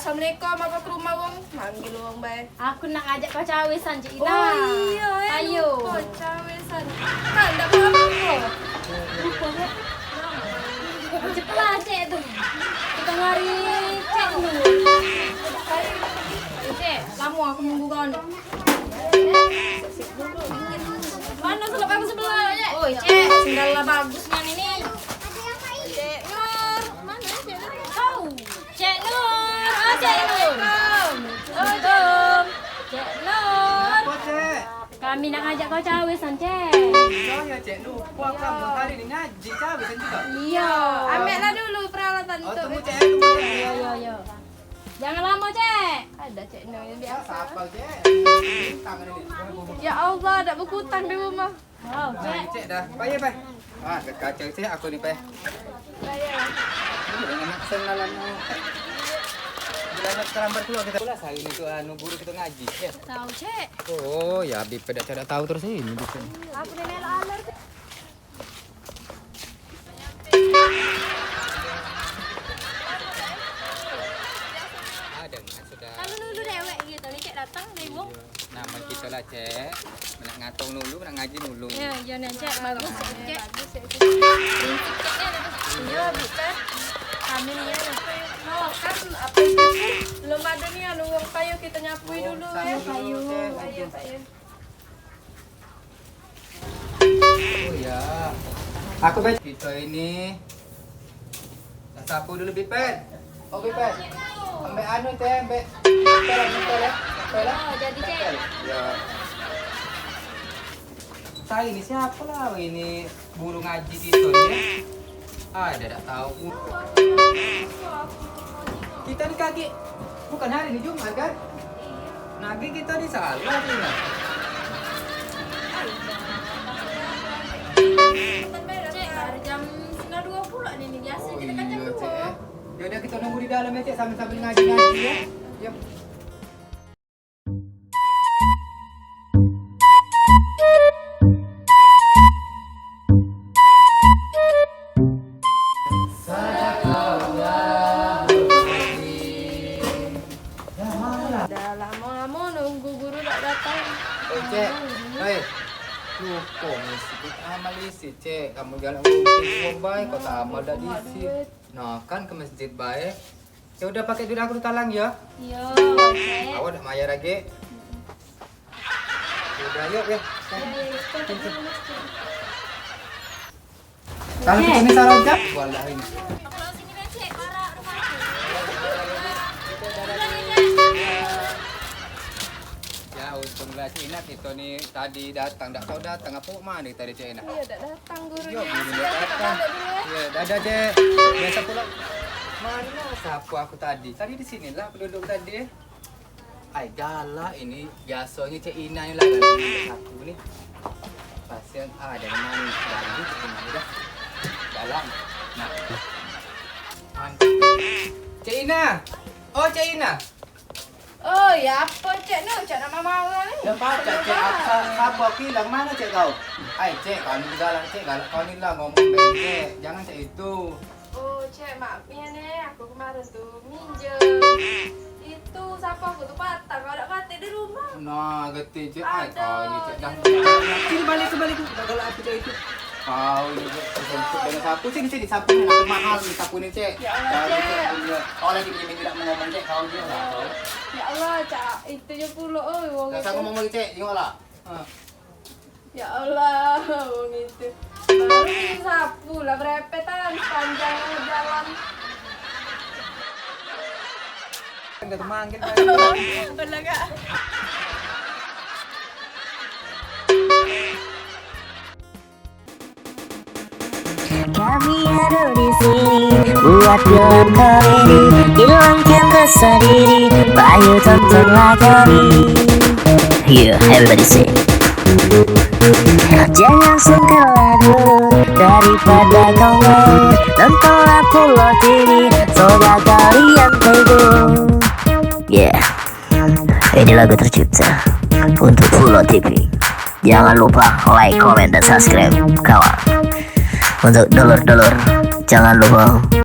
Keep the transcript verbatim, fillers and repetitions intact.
Assalamualaikum, apa ke rumah wong? Manggil wong bae. Aku nak ngajak kau cawe san, Cik Ina. Oh iya, eh, ayo. Lupa cawe san. Kan, ndak apa-apa. Lupa, Cek. Cepet lah, Cek, tu. Kita ngari Cek dulu. Cek, lama aku nunggu kau ni. Mana selop aku sebelah, Cek? Oi, Cek, sendal lah bagus nian ini. Cek Nur, mana Cek Nur? Kau. Cek Nur, oh, Cek Nur. Assalamualaikum. Cek Nur. Apa, Cek? Kami nak ngajak kau cawe san, Cek. Iya, ya, Cek. Lupa kamu hari ni ngaji cawe san juga. Iya. Ambil lah dulu peralatan. Oh, tu, tunggu, Cek. Iya, iya, iya. Jangan lama, Cek. Ada Cek Nur yang biasa. Siapa, Cek? Bintang ni. Ya Allah, dak berkutang di rumah. Wow, nah, Cek. Cek dah. Payah, payah. Ah, kacau, Cek, aku ni, payah. Payah. Ini dengan nak kenalan mau. Bila nak terlambat keluar kita. Pula sehari ni tu, anu, guru kita ngaji, ya. Tahu, Cek. Oh, ya, Bib dak cak dak tahu terus ini, Bib. Aku ni melok alur. Ada, Mak, sudah. Kalau dulu dewek gitu ni, Cek, datang, ni, Bu. Iya. Nah, aman kito lah, Cek. Nak ngatong dulu, nak ngaji dulu. Ya, iya, nah, Cek. Bagus, Cek. Bagus, Cek. Prinsip, Cek, ya, bagus. Iya, bukan. Amin, ya. No, kan, apa itu? Belum ada ni, anu, wong payu, kita nyapui dulu, ya. Payu, Cek. Payu, payu. Oh ya. Aku baca kita ini. Tak sapu dulu, Bipet. Oh, Bipet. Ambek anu, Cek, ambek. Betul, betul, ya. Betul, ya. Oh, jadi, Cek. Betul. Ya. Saya ini siapa lah ini guru ngaji kita ni, ya? Ada dak tahu. Kita ni kaki bukan hari ni Jumat kan? Nagih kita ni salah ni, nah. Cek, baru jam setengah dua pula ni, ni biasa kita kan jam dua. Oh, iya, Cek, eh. Ya udah, kita nunggu di dalam ya, Cek, sambil-sambil ngaji-ngaji ya. Ya. Dah lama-lama nunggu guru dak datang. Oi, Cek. Hei. Lupa ngisi amal isi, Cek. Kamu galak ngomong bae, kau tak amal dak diisi. Nah, kan ke masjid bae. Ya udah, pakai duit aku tu talang ya. Iya, Cek. Awak dak mayar lagi. Ya udah, yuk ya. Iya, iya, iya. Kalau kita ni salah ucap, wallahi. Ya, untunglah Cina kita ni tadi datang, dak tahu datang apa mana tadi Cina. Iya, dak datang. Tang guru. Yo, ni guru sudah, dak kita datang. Balik dulu ya. Ya, dadah, Cek. Biasa pula. Mana sapu aku tadi? Tadi di sinilah aku duduk tadi. Ai, galak ini. Biasanya Cek Ina ni lah galak sapu ni. Pasien ada yang main dari Cek Ina ni dah. Galak. Nah. Mantap. Cek Ina. Oh, Cek Ina. Oh, ya apa, Cek Nur? Cek nak marah ni. Dah pacak, Cek. Apa, siapa aku hilang? Mana, Cek, kau? Ai, Cek, kau ni galak, Cek. Galak kau ni lah ngomong baik, Cek. Jangan cak itu. Oh, Cek, maaf ya, nih. Aku kemarin tu minjem. Itu, siapa aku tu patah. Kau dak mati di rumah. Nah, geti, Cek. Ai, kau ni, Cek. Dah. Sini balik, sini balik. Dah galak aku cak itu. Kau ni, Cek, sempit dengan sapu. Sini, sini, sapu ni. Aku mahal ni sapu ni, Cek. Ya Allah, Cek. Kau lagi minjem-minjem dak mau ngomong, Cek. Kau je lah, kau. Ya Allah, Cak. Itu je pulo, oi, wong itu. Dak usah ngomong lagi, Cek. Tengoklah. Ha. Ya Allah, wong itu. Baru minjem sapu lah, berepetan sepanjang jalan. Enggak manggil. Bener, Kak. Kami ada di sini buat gelap kau ini, hilangkan rasa diri, ayo tontonlah kami. Yeah, everybody sing. Jangan sungkan lagu daripada kau mau, tontonlah Pulo T V, semoga kalian terhibur. Yeah. Ini lagu tercipta untuk Pulo T V. Jangan lupa like, comment, dan subscribe, kawan. Untuk dulur-dulur, jangan lupa